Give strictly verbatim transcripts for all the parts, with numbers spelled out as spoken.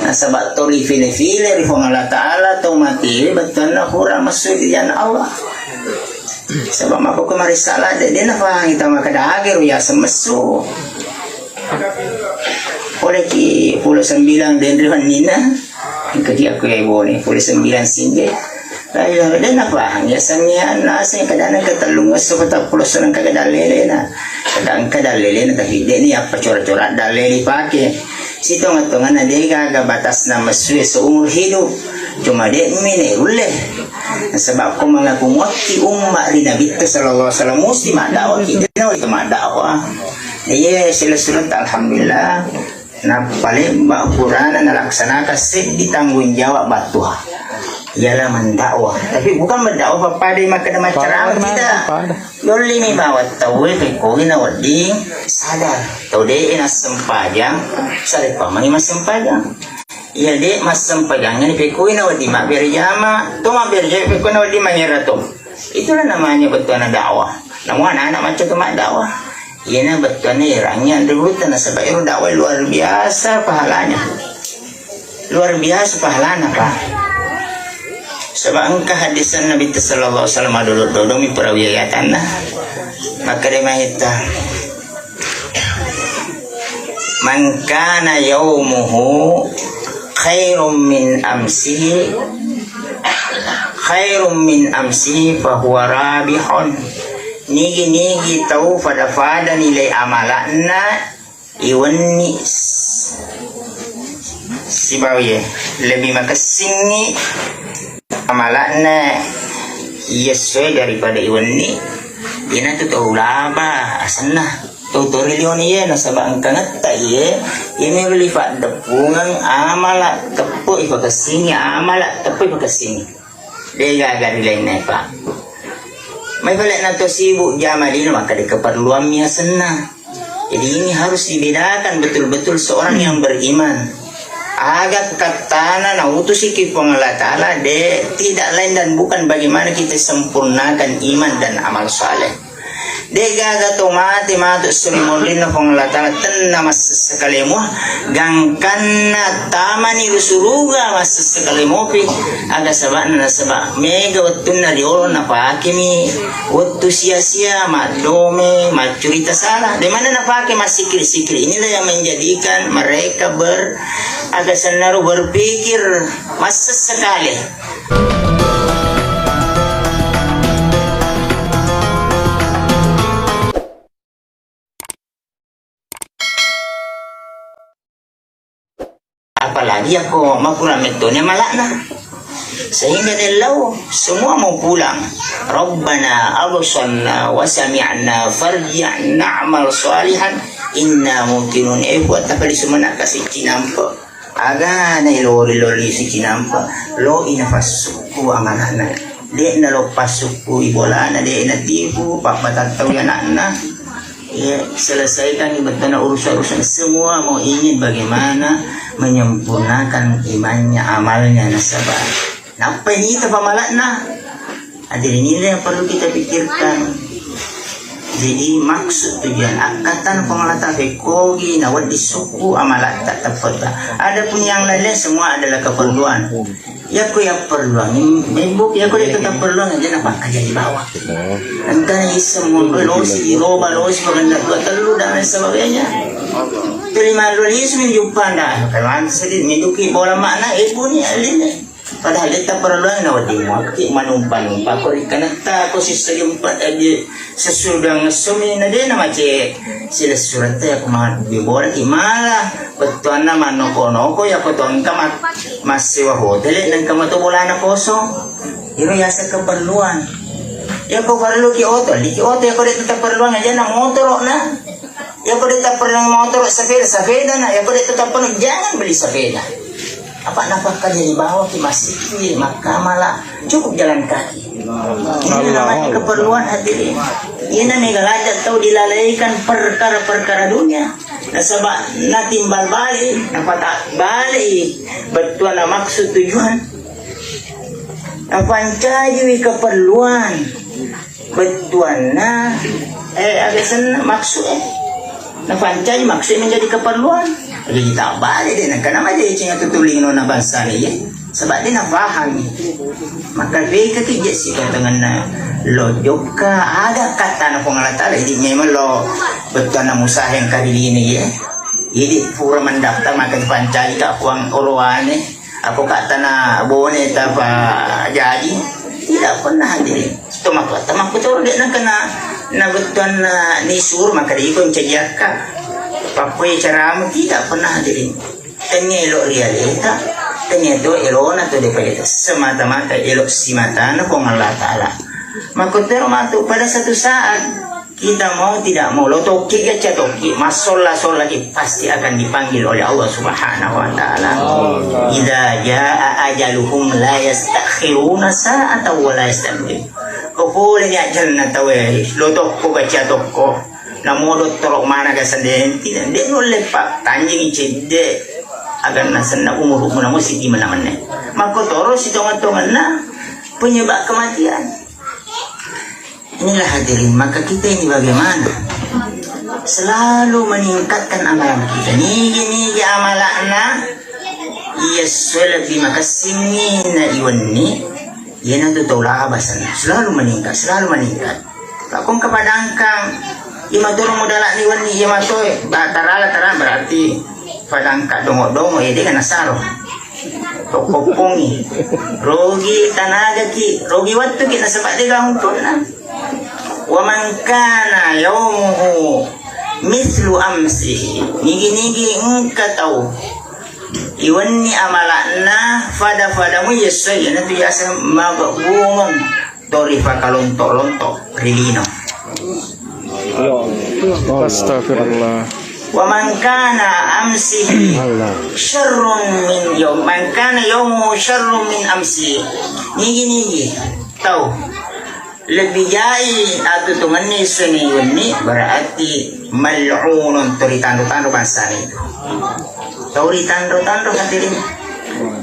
Nasaba to rifile-file ri Puang Allah Ta'ala, to mate bettuanna pura messu ri iyana Allah. Saba makkokko marisala de, de nafahangi tau makkeda age ro yaseng messu. Poleki pulo sembilang denre wannina, engkaki aku ya bone, pulo sembilang singge. La ilaha, de nafahang, ya samian naseng kadana ke tellung esso patappulo esso nengka ke dallelena. Kadang ke dallelena, tapi de ni apa cora-cora dalle dipake. Sitongeng-tongenna de gaga batasna messu seumur hidup. Cuma de mi ne ulle. Sebab ko mengaku motti umma ri Nabitta sallallahu alaihi wasallam musti maddawa kita, itu maddawa. Iya, sila surat alhamdulillah. Nappalemba purana nalaksanakan seddi tanggung jawab battua. Ialah mendakwah. Tapi bukan mendakwah pappada makkeda maccarama, tidak. Lollimi bawang tauwe pekkogi nawedding sadar. Tau de nassempajang, sareppamani massempajang. Iya de massempajang ni pekkogi nawedding mabbere jama, to mabbere jama pekkogi nawedding mangera to. Itulah namanya bettuanna dakwah. Namu anak-anak macca to maddakwah. Iyana bettuanna erangi anre gurutta nasaba ero dakwah luar biasa pahalanya. Luar biasa pahalana, Pak. Saba engka hadisan Nabi sallallahu alaihi wasallam, dodong-dodong mi perawi ayatanna. Makkeda mahetta, "Man kana yaumuhu khairum min amsihi, khairum min amsihi fahuwa rabihun." Nigi-nigi tau fada-fada nilai amala'na iwenni s-, sibawa iye lebbi makessingngi amala'na iye essoe daripada iwenni, iyanatu tau laba asenna. Tau tori lioni iye nasaba engka ngetta iye, iye melo li faddeppungeng amala teppu ipakessingngi, amala teppu ipakessingngi. De gaga ri lainna, Pak. Mai pale na to sibuk jama lino, maka de keperluan mi asenna. Jadi ini harus dibedakan betul-betul seorang yang beriman. Aga kattana nautusiki Puang Allah Ta'ala, de, tidak lain dan bukan bagaimana kita sempurnakan iman dan amal saleh. De gaga to mate matu suri monrinna Puang Allah Ta'ala, tenna massessekalemu, gangkanna tamani ri suruga massessekalemopi. Aga saba'na? Nasaba mega wettunna riolo napakemi wettu sia-sia, maddome, maccurita sala. De mana napake massikiri-sikiri? Inilah yang menjadikan mereka ber-, aga sennaro berpikir massessekale. Apalagi ako makurang mettoni amala'na. Sehingga nellau semua mau pulang. Rabbana absarna wa sami'na farji'na na'mal salihan inna muqinun. Eh, buat apa di sumenaka siccinampe? Aga nailori-lori sicinampa, lo ina passukku amalana. De'na lo passukku ibolana, de'na tipu, pappatattau anakna. Ya, selesaikan bettuanna urusan-urusan. Semua mau ingin bagaimana menyempurnakan imannya, amalnya, nasaba. Nappai nita pamala'na. Hadirin, ini yang perlu kita pikirkan. Jadi, maksud tujuan akkatana Puang Allah Ta'ala, fekkogi nawedding sukku amalatta teppetta. Adapun yang lain-lain semua adalah keperluan. Yakko yang perluan, membu, yakko de' tetap perluan aja, napakka jadi bawah. Engkana iseng mundu losi, roba losi, paganda dua tellu dan lain sebagainya. Terima lo lisu menjumpa anda. Kalau anda sedih, menduki bola makna, eh, bunyi, aline. Padahal de' taparelluang nawedding muakki manumpa-numpa ko ri kanetta ko sissajumpa, eh, di sesudang essumi na de' namace silessuretta yako ma-, di bolaki malah bettuanna mannoko-noko yako to engka ma-, massewa hotele nengka mato bolana kosong. Iro yaseng keperluan. Yako parelluki oto, liki oto, yako de' taparelluang aja na motoro na. Yako de' taparelluang motoro, sepeda, sepeda na. Yako de' taparelluang, jangan beli sepeda. Apa napakkajari bawaki massikki, makkamala, cukup jalan kaki. Ini namanya keperluan, hadirin. Ini mega laja tau dilalaikan perkara-perkara dunia. Nasaba natimbal balik, napata balik bettuanna maksud tujuan. Napancajiwi keperluan bettuanna, eh, aga senna maksud, eh. Napancaji maksud menjadi keperluan. Jadi tabbale de' nengka nama deceng tu tulingno na bangsana iye. Sebab de' napahangi. Maka beka ki je' sikatengenna lo jokka ada katana Puang Allah Ta'ala. Jadi memang lo bettuanna Musa yang karilini iye. Jadi pura mendaftar maka dipancari ka Puang oroane. Ako ka tana bone tapa jadi. Tidak pernah hadirin. Tomak, tomak betul de' nengka na, na bettuanna nisur maka de' iko ncajiakka. Pappoi caramu tidak pernah hadirin. Tengnga elo' ri aleta, tengnga to elona to depa aleta. Semata-mata elo' simatana Puang Allah Ta'ala. Makkotoro matu pada satu saat kita mau tidak mau lo tokki gacca tokki, massolla-sollaki pasti akan dipanggil oleh Allah Subhanahu wa Ta'ala. Idza jaa ajaluhum la yastakhiruna sa'atan wa la yastaqdim. Ko pole ni ajalna tawe, lo tokko gacca tokko. Namo dottoro mana ga sendiri, tidak, de' nulle pa tanjing cedde agar nasenna umur umur namo siki menamenne. Makkotoro sitonga-tonganna penyebab kematian. Inilah hadirin, maka kita ini bagaimana? Selalu meningkatkan amalan kita. Nigi-nigi amalakna, iya sesuai lebih makassingi na iwenni, iya na tu tau labasan. Selalu meningkat, selalu meningkat. Pakong kepadangkang, iya matoro modalak ni wenni, iya matoe, ba-, tarala, tarala berarti padangka dongo-dongo, iya de' kana saro. Tokkoppongi. Rogi tanagaki, rogi wattuki nasaba de' gaung tonna. Wa man kana yaumuhu mislu amsi. Nigi-nigi engka tau iwenni amalakna fada-fadamu yesso, iyanatu yaseng maga bungeng. Tori fakalonto-lonto ri lino. Astagfirullah. Wa man kana amsihi Allah. Syarrun min yaum, man kana yaumu syarrun min amsi. Nigi-nigi tau lebbi jai atutungenni seni wenni, berarti mal'unun, tori tanro-tanro bangsana itu. Tau ritanro-tanro hadirin.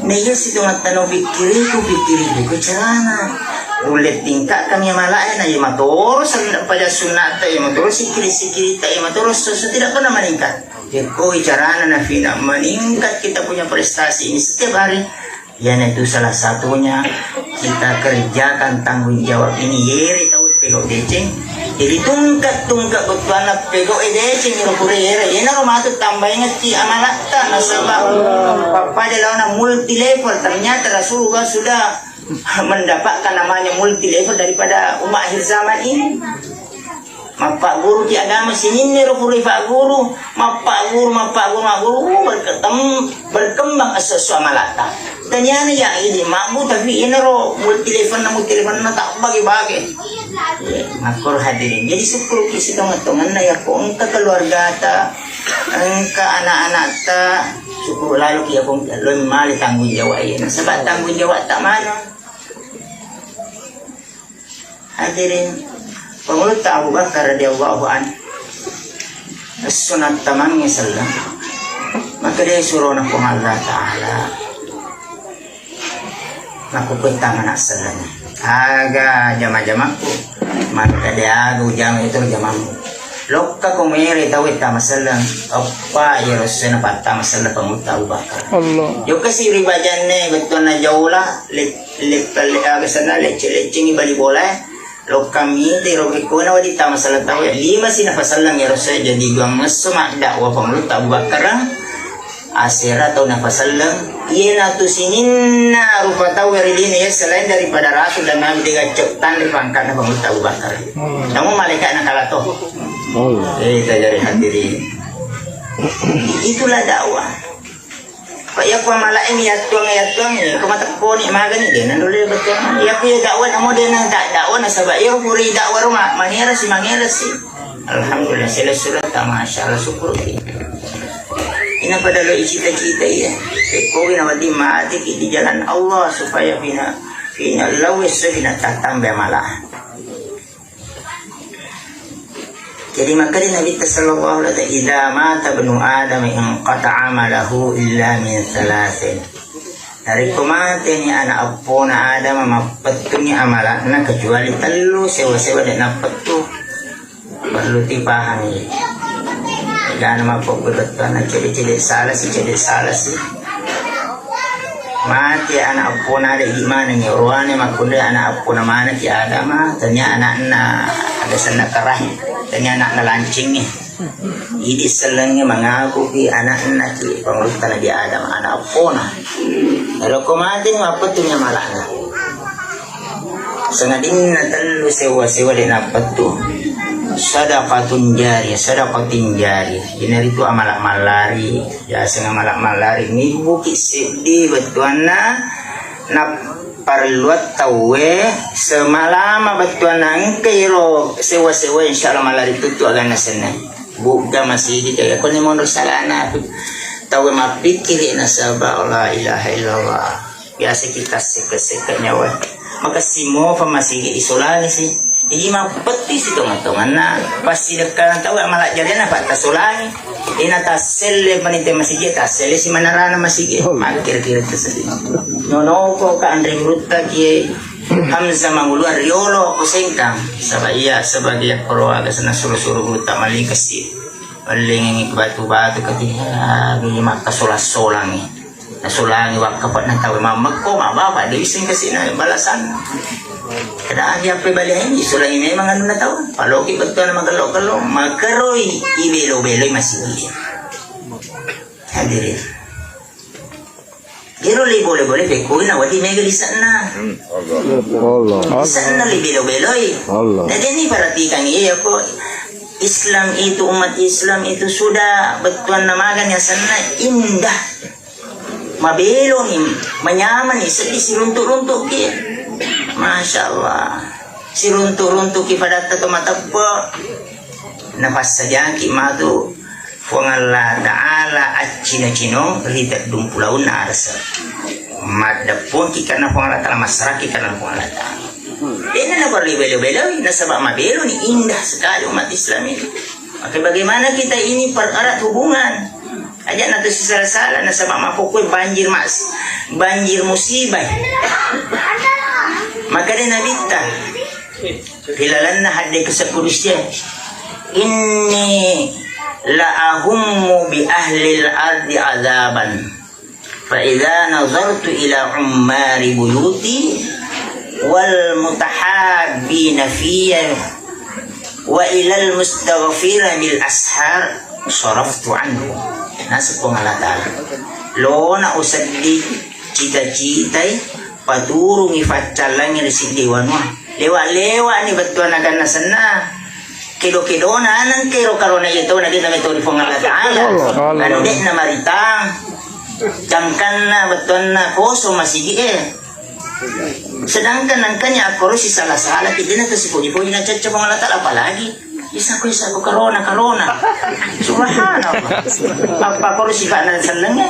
Naiya sitongattano pikkiriku, pikkiriku, ko carana ulle tingkakkan iya malae, na iya matoro sen-, pada sunnatta, iya matoro sikiri-sikiritta, iya matoro susu tidak pernah meningkat. Jekkoi carana nafina meningkat kita punya prestasi ini setiap hari. Iyanatu salah satunya kita kerjakan tanggung jawab ini, yere tau pegau deceng. Jadi tungka-tungka bettuanna pegau e deceng ro pura yere. Iyanaro matu tambaingekki amalatta nasaba pappada laona multi level. Ternyata Rasulullah sudah mendapatkan namanya multi level daripada umat akhir zaman ini. Mappagguruki agama sininna ro pura ipagguru, mappaguru, mappaguru, magguru, berketem-, berkembang esso-esso amalatta. Taniana ya ini mampu, tapi inaro multi level na, multi level na tak bagi-bagi. Iya, makkoro hadirin. Jadi sukkuruki sitonga-tonganna ya ko engka keluargata, engka anak-anakta, sukkuru laluki ya ko engka lo male tanggung jawab iya. Nasaba tanggung jawab tak mana. Hadirin, Pangulutta Abu Bakar radhiyallahu anhu, esso nattamangngi selleng, makkeda surona Puang Allah Ta'ala, makkukkuetta mana selleng. Aga jama-jamakku, makkeda aga ujama itu jamammu. Lokka ko mere tau tama selleng, oppa iya rossena pattama selleng Pangulutta Abu Bakar. Allah. Jokka si ri bajanne bettuanna jaula, le-, le-, le-, aga senna lecce-leccengi bali bola, eh. Lokka mite ro kekko na wadi tama selleng tau, eh. Lima si napaselleng ero se, jadi duang esso maddakwa Pangulutta Abu Bakar. Asera tau napaselleng, iyanatu sininna rupa tau ri lino iya selain daripada rasul dan nabi, de gaccok tanre pangkatna Pangulutta Abu Bakar. Hmm. Namun malaikatna kala to. Allah. Eh, tajari hadirin. Itulah dakwah. Kok iya ku amalae mi yattuang, yattuang, ko matekkoni magani de na dole betul. Iya ku iya dakwah namo de na tak dakwah nasaba iya puri dakwah ro ma-, mangera si, mangera si. Alhamdulillah, selessurata, masyaallah, syukur. Ina pada lo cita-cita iya. Ko wina wadi mati ki di jalan Allah supaya pina, pina lawe se pina tatambe malah. Jadi makkeda Nabi sallallahu alaihi wasallam, "Idza mata ibnu Adam inqata'a amaluhu illa min thalathin." Narekko mateni anak eppona Adam, mappettungi amalakna kecuali tellu, sewa-sewa de nappettu. Perlu tipahangi. Gana mappokko bettuanna cede-cede salasi, cede salasi. Mati anak appona de' manengngi, oroane makkunrai anak appona maneng ki Adama, tania anakna aga senna karahi, tania anakna lancingngi. Idi sellengnge mangaku ki anakna ki pangulutta Nabi Adam, anak appona. Narekko mati ni mappettu ni amalakna. Sangadinna tellu sewa-sewa de' nappettu. Sadaqatun jariyah, sadaqatun jariyah. Iyanaritu amalak mallari, yaseng amalak mallari. Mibbuki seddi bettuanna napparelluang tauwe semalama bettuanna engka iro sewa-sewa, insya Allah mallari tuttu aganna senna. Bugga masigi kaya koni monro salana tauwe mappikkiri nasaba la ilaha illallah. Biasa kita seke-seke nyawa. Maka simofa masigi isolani si. Jadi mappetti si tonga-tonganna. Pasti dekkana tau malajjalianna pak tasolani. Ina tasselle panite masigi, tasselle si manarana masigi. Makkira-kira tersedi. Nonoko ka anre gurutta kie Hamzah Manguluan riolo ku Sengkang. Saba iya sebagai keluarga sana suruh-suruh gurutta malingkasi. Paling batu-batu kati. Makka solang-solangi. Nasulangi wakkape'na tau mammekko, mabbapa, de' isseng kasina balasanna. Kada agi appe baliangi, sulangi memang anunna tau. Paloki bettuanna magello-gello, makeroi, ibelo-beloi masigi. Hadirin. Iro li bole-bole pekkuina wadi mega lisanna. Allah. Lisanna li belo-beloi. Allah. Nah, jadi perhatikan iya ko Islam itu, umat Islam itu sudah bettuanna magani asanna indah. Mabeloni, manyamani, seddi siruntuk-runtukki. Masya Allah. Siruntuk-runtukki padatta to mateppe. Napassajangki matu Puang Allah Ta'ala accino-cino ri teddung pulaunna arasa. Maddeppungki karena Puang Allah Ta'ala, massaraki karena Puang Allah Ta'ala. Dena naparlu belo-beloi, nasaba mabeloni indah sekali umat Islam ini. Maka bagaimana kita ini pererat hubungan? Aja' na tu sisala-sala nasaba makkokkoe banjir mas, banjir musibah. Maka de Nabitta ri lalenna hadde kesepuluh sia, inni la ahummu bi ahlil ardi azaban. Fa idza nazartu ila ummari buyuti wal mutahabbina fiyya wa ilal mustaghfirina bil ashar saraftu anhu. Naseng Puang Allah Ta'ala, lona useddi cita-citai paturungi faccallangi ri siddi wanua. Lewa-lewani bettuanna ganna senna. Kedo-kedona nengka ero karona iya tau na dena metau ri Puang Allah Ta'ala. Allah, Allah. Kan de' na maritang. Jangkanna bettuanna kosong masigi e. Sedangkan nengkanya akkoro sisala-sala ki dena tu sipoji-poji na cacca Puang Allah Ta'ala, apalagi isako-isako karona-karona. Subhanallah. Apa koro sifa'na selleng e.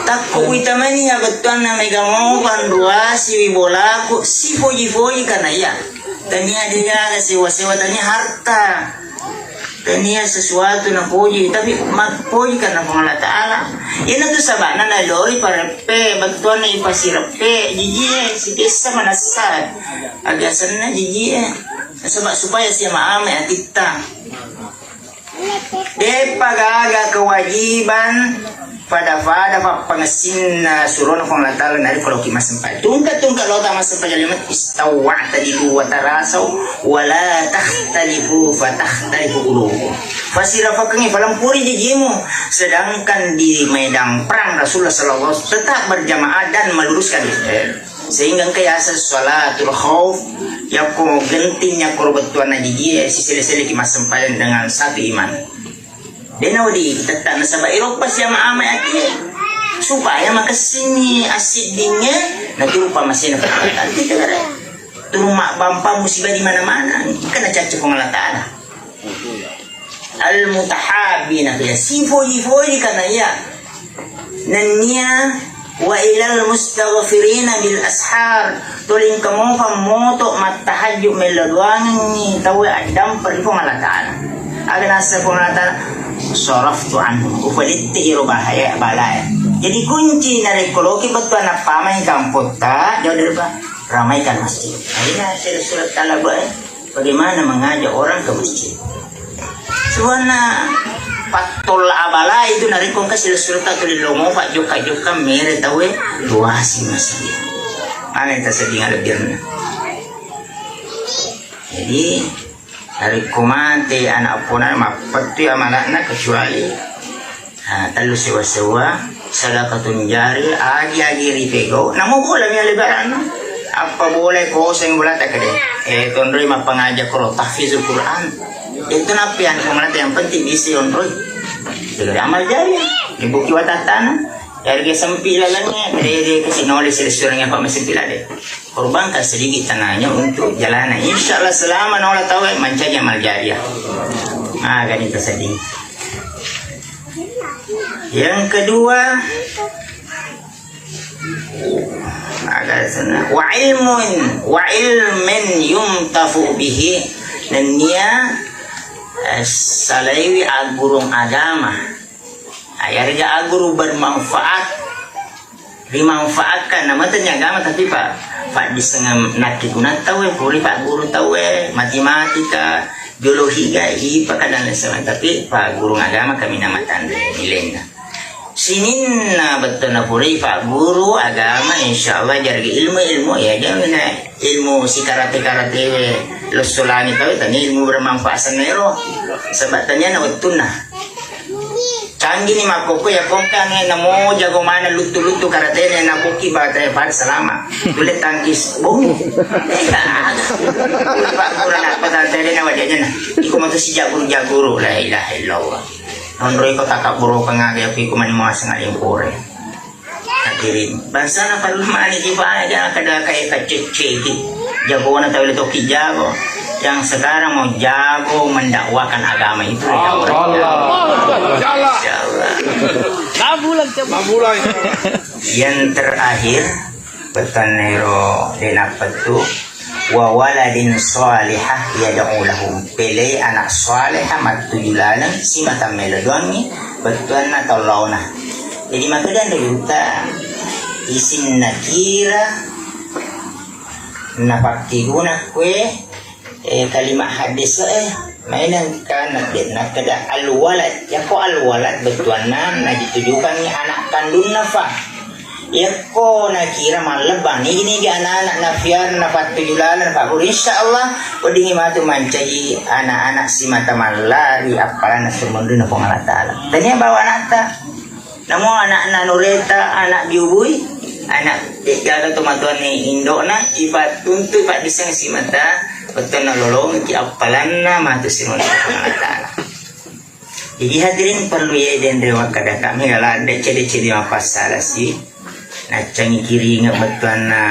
Takko witamani ya bettuanna mega mopa nruasiwi bolaku sifoji-foji karena iya. Tania degaga sewa-sewa, tania harta. Tania sesuatu napoji, tapi mappoji karena Puang Allah Ta'ala. Ina tu sabana naloi pareppe, bettuanna ipasireppe, jijie, sikessa manassa. Agasenna jijie. Sebab supaya sia maame atitta. De'pa gaga kewajiban pada-pada pappangessinna surona Puang Allah Ta'ala narekko loki massempajang. Tungka-tungka lota massempajang lima, istawwa'tadilu wa tarasau wa la takhtalifu fa takhtalifu qulubukum. Fasirafakengngi, falempuri jijimu, sedangkan di medan perang Rasulullah sallallahu alaihi wasallam tetap berjamaah dan meluruskan diri. Sehingga engka yaseng salatul khauf, yakko genting, yakko bettuanna jijie, sisele-seleki massempajang dengan satu iman. Dena wedi tetap nasaba ero pasi ama-ama ati supaya makessingi assiddingnge, natu rupa masena. Turu mabbampa musibah di mana-mana, engka nacacca Puang Allah Ta'ala. Al-mutahabbina fiya, sifoji-foji kana iya. Nennia wa ilal mustaghfirina bil ashar, tolingka mofa moto mattahajju mello doangengngi tauwe addampa ri Puang Allah Ta'ala. Aga nasa Puang Allah Ta'ala, saraftu anhu, ufalitte iro bahaya balae. Jadi kunci narekko loki bettuanna pamai kampotta, jauh dari ba-, ramaikan masjid. Aina surat talabae. Bagaimana mengajak orang ke masjid? Sebenarnya pattolla abala itu narekko engka silessureta tuli lomo, pak jokka-jokka mere tauwe luasi masjid. Mana yang terseding lebbirna? Jadi, narekko mate anak pona, mappettui amalakna kecuali, ah, tellu sewa-sewa, sadakatun jari, agi-agi ripegau, namo bola mi lebaranna. Apa bola koseng bola tak kede. Eh, tonroi mappangaja koro, tahfizul Quran. Itu napi anu pemerintah yang penting bisa onroi. Jadi amal jari, dibuki watatana. Yarega sempi lalengnge, rede kasi nole silessureng apa mesempi lade. Korbankan sedikit tanahnya untuk jalana. Insya Allah selama nola tawe mancaji amal jariah. Ah, gani terseding. Yang kedua, agak sana. Wa ilmun, wa ilmin yuntafu bihi. Nennia, eh, salaiwi agurung agama. Ayarega aguru bermanfaat, dimanfaatkan. Nama tanya agama, tapi pak, pak disengam nakki guna tauwe, puri pak guru tauwe, matematika, biologi ga, ipa kadang sama, tapi pak guru agama kami nama tanda nilainya. Sininna betul na puri pak guru agama, insya Allah jarga ilmu-ilmu ya, jangan ilmu si karate-karate we, lossolangi tauwe, tanya ilmu bermanfaat senero. Sebab tanya na wettunna. Canggih ni makkokko ya kongkang e, namo jago mana luttu-luttu karatene, napoki bataya pada selama. Tulle tangkis, boh. Eh, tak ada. Pak kurang apa tante na wajahnya na. Iko matu si jago-jago, la ilaha illallah. Nonroi ko takabburukeng aga, iko mani muaseng aling pore. Hadirin, bangsana parlu mani di baya kada kaya kacecceki. Jagona tau le toki jago. Yang sekarang mau jago mendakwakan agama itu ya Allah. Masya Allah. Mabulang coba. Mabulang. Yang terakhir, pertanero de nappettu. Wa waladin salihah yad'u lahu, pelei anak salihah mattuju laleng simata melo doangngi bettuanna tau laona. Jadi makkeda anre gurutta, isinna kira napakkeguna kue, eh, kalimat hadis, eh, Maenengka na-, nakkeda al-walad, yako al-walad bettuanna najitujukangngi anak kandunna fa. Yakko nakira mallebbang nigi-nigi anak-anak nafiar napattuju laleng napagguru, insya Allah weddingngi matu mancaji anak-anak simata mallari appalanna sumunduna Puang Allah Ta'ala. Tania bawa anakta. Namo anakna nureta, anak biubui, anak de'gaga tomatoanna indo'na, ipattuntu, ipaddisseng simata, wettunna lolongengki appalanna matu sininna Puang Allah Ta'ala. Jadi hadirin perlu ya denre wakkadaka mega ladde cede-cede mappassalasi. Naccangi kiringeng bettuanna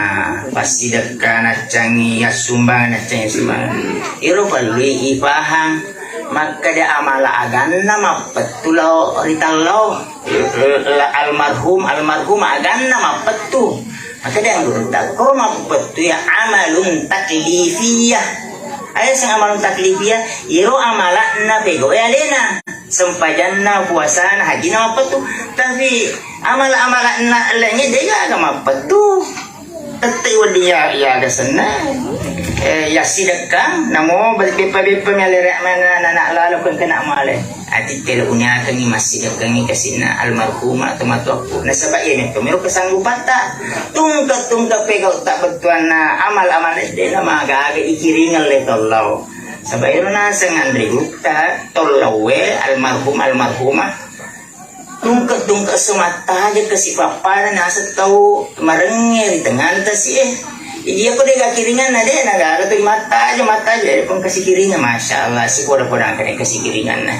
passidekka, naccangi assumbang, naccangi assumbang. Iro perlu ipahang makkeda amala aganna mappettu lao ri tallau. Almarhum, almarhum aganna mappettu. Maka dia gurutta, ko mappettu ya amalun taklifiyah. Ayo sing amalun taklifiyah, iro amalakna pegau e alena. Sempajanna, puasana, hajina mappettu. Tapi amala-amalakna lainnya degaga mappettu. Tette wedding ya, ya aga senna. Eh, ya sidekkang, namo beppa-beppa mi alere mana anak lalo keng kena male. Ati telo uniakengi massidekkengi kasinna almarhumah atau matuakku. Nasaba iya metto miro kesanggupatta. Tungke-tungke pegau tak bettuanna amal-amal de na magaga ikiringeng le tollau. Saba iro naseng anre gurutta tollau we almarhum almarhumah. Tungke-tungke so mattaja kasi pappada naseng tau marengnge ri tenganta si e. Jadi aku de ga kiringanna de na gaga tu mattaja mattaja de pun kasi kiringan, masya Allah, si poda-poda angka de kasi kiringanna.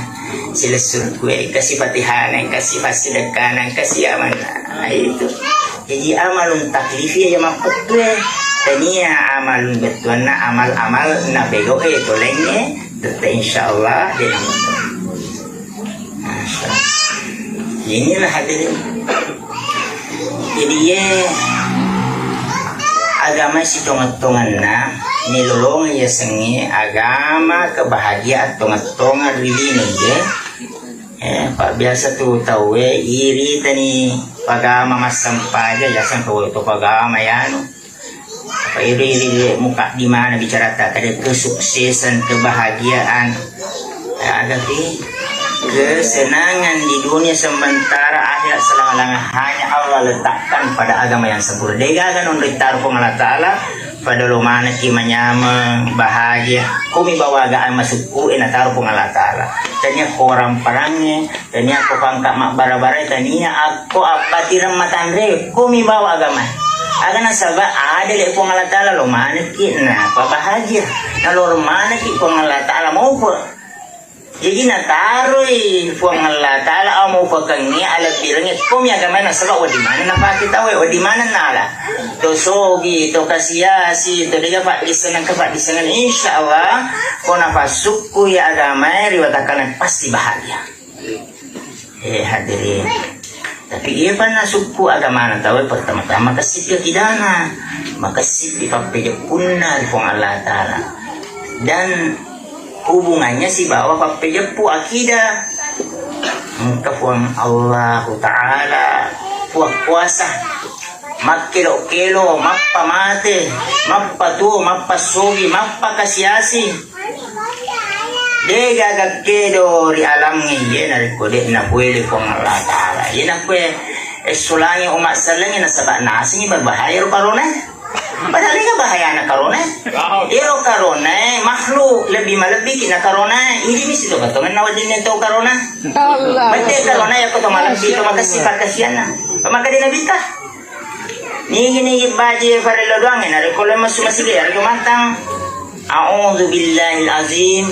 Silessurku e kasi fatihana kasi pasidekkana kasi amanna. Nah, itu. Jadi amalun taklifi ya mappettu e. Tania amalun bettuanna amal-amal na pegau e tolengnge tette insya Allah de na. Masya Allah. Inilah hadirin. Jadi ye agama sitongeng-tongenna nilolongeng yasengnge agama kebahagiaan tongeng-tongeng ri lino ye. Eh, pak biasa tu tauwe iritani pagama massempaja yaseng tau to pagama yanu. Iri-iri mukaddimana bicarata, kada kesuksesan, kebahagiaan, ada pi kesenangan di dunia sementara, akhirat selama-lamanya hanya Allah letakkan pada agama yang sempurna. Degaga nonroi taro Puang Allah Ta'ala, pada lo manaki manyameng, bahagia. Komi bawa aga masukku e nataro Puang Allah Ta'ala. Tania ko orang perangnge, tania ko pangka mabbara-barai, tania akko appatireng matanre, komi bawa agama. Aga nasaba ada le Puang Allah Ta'ala lo maneki na pabahagia. Na lo maneki Puang Allah Ta'ala maupe. Jadi nataroi Puang Allah Ta'ala au maupekengnge alebbirengnge komi agama nasaba wedding maneng napake tau e, wedding maneng nala. To sogi, to kasiasi, to dega paddisengeng ke paddisengeng. Insya Allah ko napassukku ya agama e ri watakkale pasti bahagia. Eh, hadirin. Tapi iya pa nasukku agamana tau e, pertama-tama makessippi akidana, makessippi pappejeppunna ri Puang Allah Ta'ala. Dan hubungannya sibawa pappejeppu akidah. Engka Puang Allahu Ta'ala, Puang kuasa, makkelo-kelo, mappamate, mappatuo, mappassogi, mappakasiasi. Degaga kedo ri alamnge iye narekko de' napuele Puang Allah Ta'ala. Iye nakkue essolangi umat sellengnge nasaba nasengngi berbahaya ro karonae. Padahal ega bahayana karonae. Iyaro karonae makhluk lebbi malebbiki na karonae. Idi misi to katongenna weddinna tau karona. Bette karona yakko to malebbi to makessing pakkasianna. Maka de' nabitta. Nigi-nigi baji farello doang e, narekko loi massu masigi, yaregga matang. A'udzu billahil azim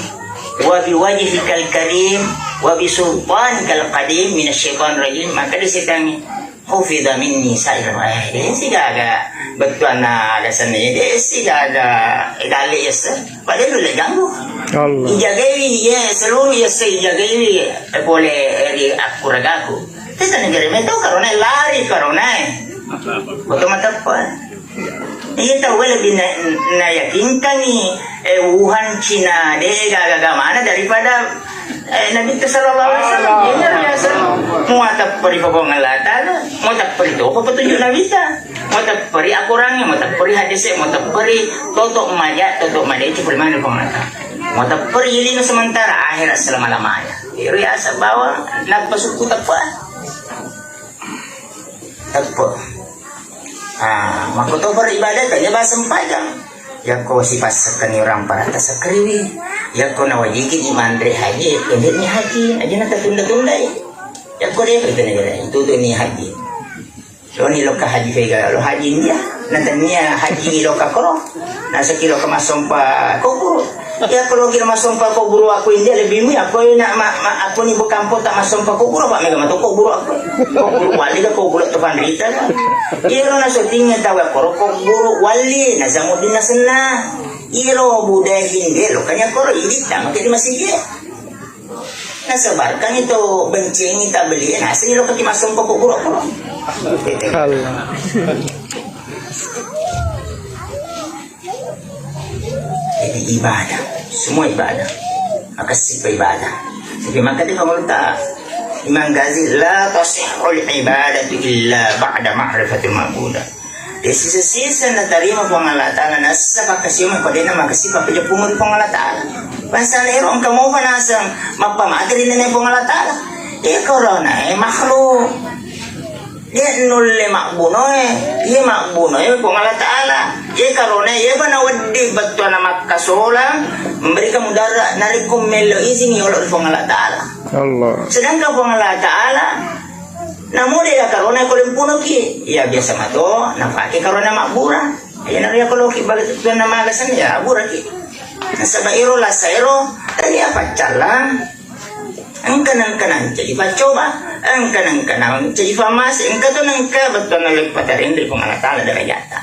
wa biwajhikal karim wa bisultanikal qadim minasyaitonir rajim. Maka disetangi, hufidha minni sa'ir. Eh, de' sigaga bettuanna aga senna, de' sigaga, eh, dalle yesse. Padahal nulle ganggu. Allah. Ijagaiwi, ye, seluruh yesse ijagaiwi, eh, pole, eh, ri akkuragaku. Teta negara metto karonae, lari karonae. Foto mateppa. Iya tau lebbi na, nayakinkangi, eh, Wuhan, Cina, de' gaga agamana daripada, eh, Nabitta sallallahu alaihi wasallam. Iya biasa. Mau tepperi Puang Allah Ta'ala, mau tepperi topa petunjuk Nabitta. Mau tepperi akorangnge, mau tepperi hadise, mau tepperi toto maja, toto madeceng, perimana Puang Allah Ta'ala. Mau tepperi ilmu sementara, akhirat selama-lamanya. Iro yaseng bawang, nappa sukku teppa. Teppa. Ah, makkoto beribadah, tanya bahasa sempajang. Yakko sipassekkani orang parata sekkeriwi. Yakko nawajiki ni manre haji, pendek ni haji, aja na tertunda-tundai. Yakko de' itu negara, itu tu ni haji. Lo ni lokka haji fega, lo haji India. Na tania haji lokka koro. Nasaki lokka massompa kuburu. Iya ko loki massompa kuburu aku India lebbi mui aku na ma, ma, aku ni bukan pota massompa kuburu, apa mega mato kuburu aku. Kuburu wali ga kuburu tu panrita ga. Iya lo na syuting tau koro kuburu wali na Zamuddin na senna. Iro budaya India lo kanya koro idi tama ke di masigi. Nasebarkan itu bencengi tak beli, naseng lo kaki massompa kuburu-kuburu. Allah. Jadi ibadah, semua ibadah. Maka sipa ibadah. Tapi maka dia kamu tak Imam Ghazali, la tasihhul ibadatu illa ba'da ma'rifatil ma'budah. De' sisa-sisa natarima Puang Allah Ta'ala, nassa pakkasiwimu ko de' na makasipa pejeppungnge ri Puang Allah Ta'ala. Pasal ero engka mopa naseng mappamate ri nenena Puang Allah Ta'ala. Iya koronae makhluk. De' nulle mabbunoe, iya mabbunoe Puang Allah Ta'ala. Iya karonae, iya bana wedding bettuanna makkasolang, memberikan mudarat, narekko mello izin yolo ri Puang Allah Ta'ala. Allah. Sedangkan Puang Allah Ta'ala Namo de' karona ko lempunoki, iya biasa mato napake karona mabbura. Iya nariya ko loki baga tuanna magasen, iya aburaki. Nasaba ero lasa ero, tania paccallang. Engka nengka nancaji paccoba, engka nengka nancaji famasi, engka to nengka bettuanna leppa tarendri Puang Allah Ta'ala darajatta.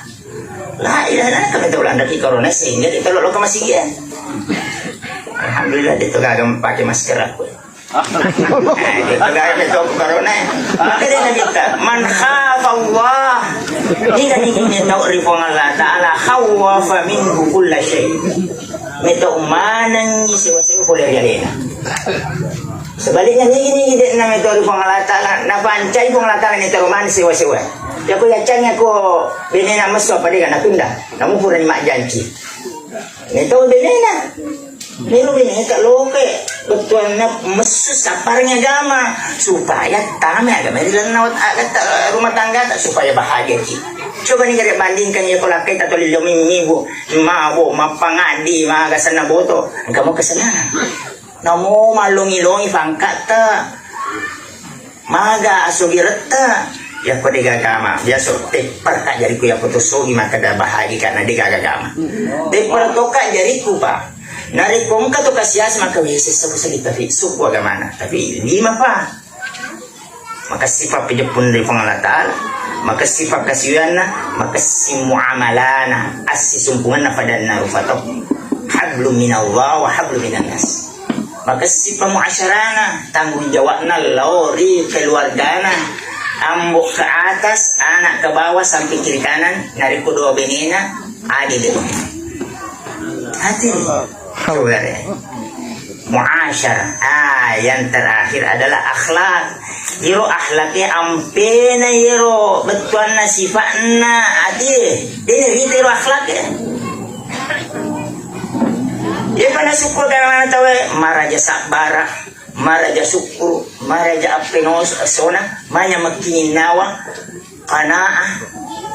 La ilaha illallah, kami tau landaki karona sehingga kita lo ke masigi. Alhamdulillah, de' to gaga pake masker aku. Eh, itu gawe metto ku karona. Maka de' nabitta, "Man khafa Allah." Niga-niga metto ri Puang Allah Ta'ala, khawwafa minhu kulla syai. Metto manengngi sewa-sewa pole ri alena. Sebaliknya, nigi-nigi de'na metoro Puang Allah Ta'ala, napancai Puang Allah Ta'ala metoro mani sewa-sewa. Yako yaccang yako benena messu apa dega natunda, namu purani majjanci. Metoro benena. Melo beneta loke, bettuanna messu sapparengngi agama, supaya tame agama ri lalenna wat-, agatta, rumah tanggata, supaya bahagia ki. Coba ni gare bandingkan yako lakkaita toli lomi mibu, mabo, mappangaddi, maga senna boto, engka mo kesenangan. Namo mallongi-longi pangkatta. Maga asogiretta, yakko degaga ma, biasa tepper ka jariku yakko to sogi makkeda bahagia karena degaga gama. Tepper to ka jariku, Pak. Narekko engka to kasiasi maka wese sabu sali tapi suku agamana, tapi lima, Pak. Maka sifat pejeppun dari Puang Allah Ta'ala, maka sifat kasiwianna, maka si muamalana, assi sumpunganna padanna rufato. Hablum minallah wa hablum minan nas. Makessippa muasyarana, tanggung jawabna lao ri keluargana, ambo ke atas, anak ke bawah, sampai kiri kanan, narekko dua benena, adil. Hati. Saudara. Muasyarah. Ah, yang terakhir adalah akhlak. Iro akhlaknya ampena iro bettuanna sifatna ati. Dia rita iro akhlaknya. Iya pada syukur karena tawe maraja sabbara, maraja syukur, maraja appenoso sona, manya makkininnawa, qanaah.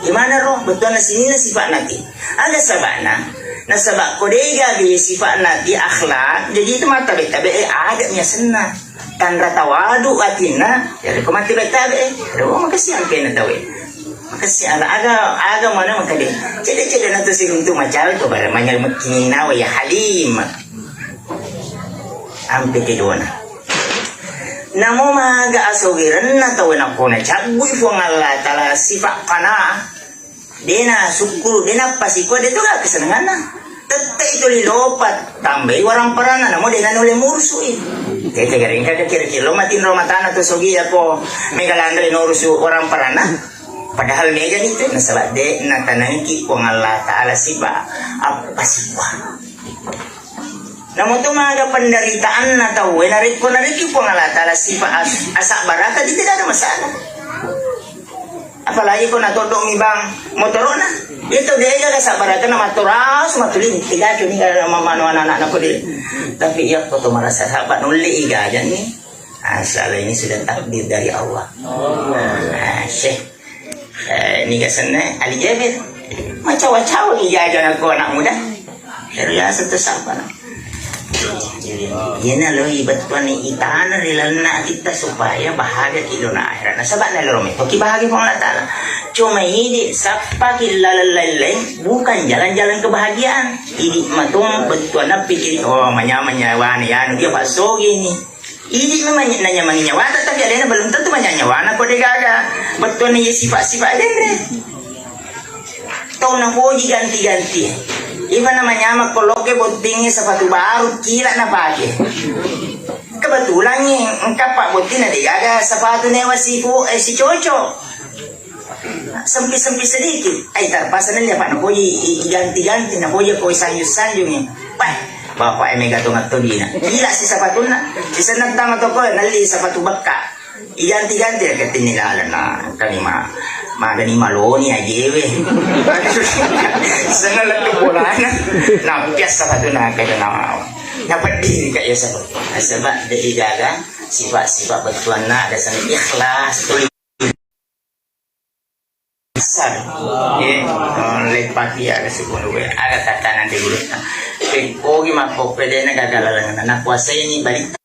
Gimana ro? Bettuanna sininna sifat nanti. Ada sabana. Nasaba ko dega be sifat nanti akhlak, jadi itu mata beta be eh, ada mi asenna. Tanra tawadu atinna, ya ko mati beta be eh. Ro makasih ampena tawe. Makessing aga, aga, aga mana makade. Cede-cede na tu siruntu macawe to bare manyal mekkinina wa ya Halim. Ampe kedona. Namo maga asogirenna tau na kona cabbui Puang Allah Ta'ala sifat qanaah. Dena syukur, dena pasiko, de tu ga kesenanganna. Tette itu lilopat, tambai warang parana, namo dena nole murusui. Tete gareng kada kira-kira lo matin romatana tu sogi ako mega landre norusu warang parana. Padahal mega nitu, nasaba de natanengki Puang Allah Ta'ala sipa, apa sipa. Namo to maga penderitaanna tau, narekko narekki Puang Allah Ta'ala sipa as-, asabbaraka, tidak ada masalah. Apalagi ko natodong mi bang motorona, itu dega asabbaraka na matorasu matulin, tidak cuni kalau mamano anak-anak ko de. Tapi iya ko to merasa sahabat nulle igajan ni. Asal ini sudah takdir dari Allah. Ah, Syekh. Eh, niga senna Ali Jabir. Macawa-cawa ni jaja nakko anak muda. Biasa tu sabar. Iyana lo ibattuanni itana ri lalenna atitta supaya bahagia ki dona akhirat. Nasaba nalero metto ki bahagia Puang Allah Ta'ala. Cuma idi sappa ki laleng lain-lain bukan jalan-jalan kebahagiaan. Idi matung bettuanna pikiri, oh, manyamang nyawana yanu dia passogi ni. Idi memang nanya mangi nyawata, tapi alena belum tentu manya nyawana ko degaga. Bettuanna ye sifat-sifat denre. Tau napoji ganti-ganti. Ifa namanyama ko loke bottingi sepatu baru kila napake. Kebetulan ni engka pak bottina degaga sepatu newa sifu, eh, si cocok. Sempit-sempit sedikit. Ai, terpaksa nalli apa napoji i-, iganti-ganti, napoji ko sanju-sanjungi. Wah, bapak e mega to ngatto dina. Gila si sapatunna. Sisenna tama toko nalli sapatu bekka. Iganti-ganti ya ketinni laleng na kami ma. Magani maloni ajewe. Senna lettu bolana. Nah, biasa sapatuna kada nawa. Napeddi ka ya sapatu. Sebab de igaga sifat-sifat bettuanna ada sana ikhlas. Asal. Ye, eh, leppaki aga sepuluh we, aga tatanan di gurutta. Pekkogi makkoppedena gaga lalenna, nakuasaini balita.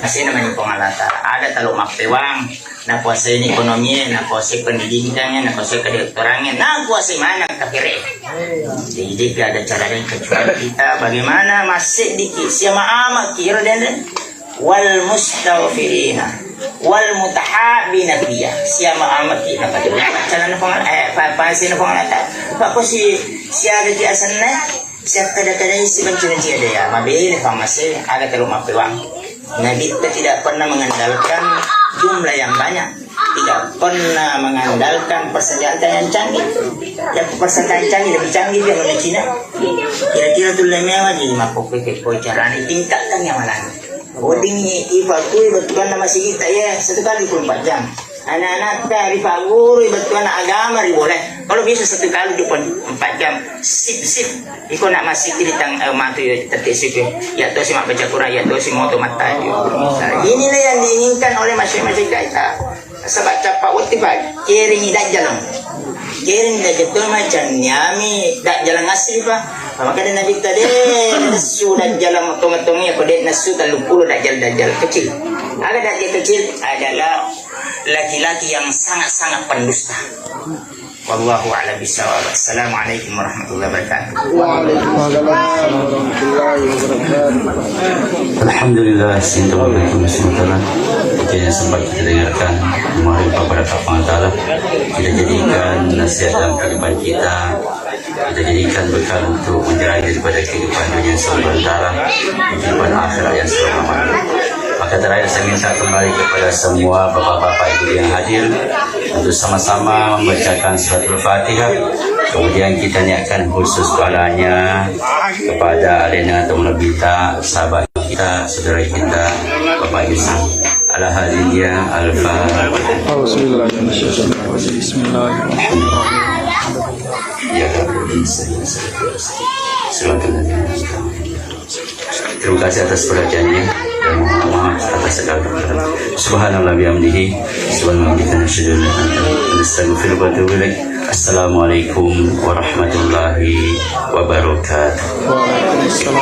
Asena mani Puang Allah Ta'ala. Aga talo mappewang, nakuasaini ekonomie, nakuasai pendidikannya, nakuasai kedokterannya, nakuasai mana kafire. Jadi, de'ga ada cara lain kecuali kita bagaimana masseddiki, sia maamaki, iro denre. Wal mustaghfirina, wal mutahabbina fiyya. Sia maamaki, napatulung calana Puang, eh, pa-, pasina Puang Allah Ta'ala. Pak, ko si, siaga ki asenna, siakkada-kadai si benci-benci ada ya, mabele famase, aga telo mappewang. Nabi kita tidak pernah mengandalkan jumlah yang banyak, tidak pernah mengandalkan persenjataan yang canggih. Yang persentancangi lebih canggih dia mana Cina. Kira-kira tulle mewa jadi mappokkoe-koe carane tingkatkan amalanna. Weddingngi ipakui bettuanna masigitta iya satu kali dua puluh empat jam. Anak-anakta ripaggurui bettuanna agama riboleh. Kalau bisa satu kali dua puluh empat jam, sip-sip. Iko nak masigi ri tang, eh, matu yo tette siku. Ya tosi mabbaca Quran, ya tosi moto mattaju. Inilah yang diinginkan oleh masyarakat kita. Saba' cappa' wetti, Pak, keringi dajjal. Keringi dajjal to macanniami dajjal ngasri, Pak. Maka ada Nabi tadi, "Nesu dajjal tong-tong ya, kode nesu tellu puluh dajjal, dajjal kecil." Ada dajjal kecil adalah laki-laki yang sangat-sangat pendusta. Wallahu a'lam bishawab. Assalamualaikum warahmatullahi wabarakatuh. Waalaikumsalam warahmatullahi wabarakatuh. Alhamdulillah, syukur kepada Allah Subhanahu wa Taala. Seperti yang sempat kita dengarkan kemarin, pada Allah Taala, kita jadikan nasihat dalam kehidupan kita, kita jadikan bekal untuk menjalani daripada kehidupan dunia yang sementara, kehidupan akhirat yang selama. Maka terakhir saya minta kembali kepada semua bapak-bapak ibu yang hadir untuk sama-sama membacakan suratul Fatihah. Kemudian kita niatkan khusus pahalanya kepada alena atau lebih kita, sahabat kita, saudara kita, Bapak Yusuf. Ala hadhihi al-Fatihah. Bismillahirrahmanirrahim. Ya Rabbi, silakan. Terima kasih atas perhatiannya dan mohon maaf atas segala kekurangan. Subhanallah bihamdihi, subhanallah bihamdihi, nasyhadu an la ilaha illa anta, nastaghfiruka wa natubu ilaik. Assalamualaikum warahmatullahi wabarakatuh. Waalaikumsalam.